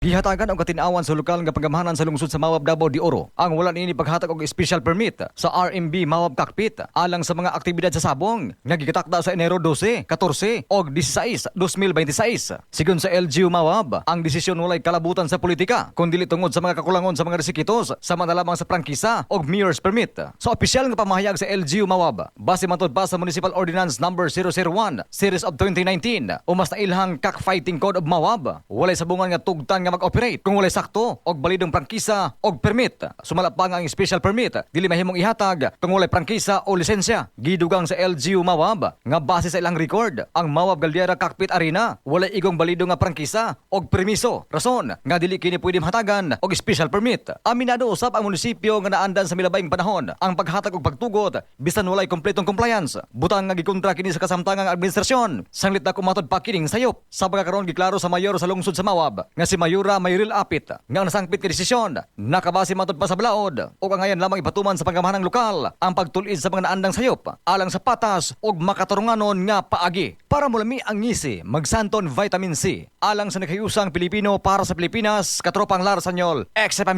Gihatagan og katinawan sa lokal nga panggamhanan sa lungsod sa Mawab, Davao de Oro ang wala niini paghatag og special permit sa RMB Mawab Cockpit alang sa mga aktibidad sa sabong nga gitakda sa Enero 12, 14 og 16, 2026. Sigon sa LGU Mawab, ang desisyon walay kalabutan sa politika kun dili tungod sa mga kakulangon sa mga resikitos sama na lamang sa prangkisa og mayor's permit. Sa opisyal nga pamahayag sa LGU Mawab, base matod pa sa Municipal Ordinance Number 001 Series of 2019 o mas nailhang Cockfighting Code of Mawab, walay sabungan nga tugtan nga mag-operate kung walay sakto og balidong prangkisa og permit. Sumala pa nga ang special permit dili mahimong ihatag kung walay prangkisa o lisensya. Gidugang sa LGU Mawab nga base sa ilang record, ang Mawab Galdiera Cockpit Arena walay igong balido nga prangkisa og permiso. Rason nga dili kini pwede mahatagan og special permit. Aminado usab ang munisipyo nga naandan sa milabayng panahon ang paghatag og pagtugot bisan walay kompletong compliance. Butang nga gikontra kini sa kasamtangang administrasyon. Sanglit na kumatod pa kining sayop. Sa pagkakaroon, giklaro sa mayor sa lungsod sa Mawab nga si Mayura Mayril Apit nga ang nasangpit nga desisyon nakabase matod pa sa balaod ug angayan lamang ipatuman sa panggamhanang lokal ang pagtul-id sa mga naandang sayop alang sa patas ug makatarunganon nga paagi. Para mulami ang ngisi, magsanton Vitamin C. Alang sa nagkayusang Pilipino para sa Pilipinas, Katropang Lara Sanyol, XFM News.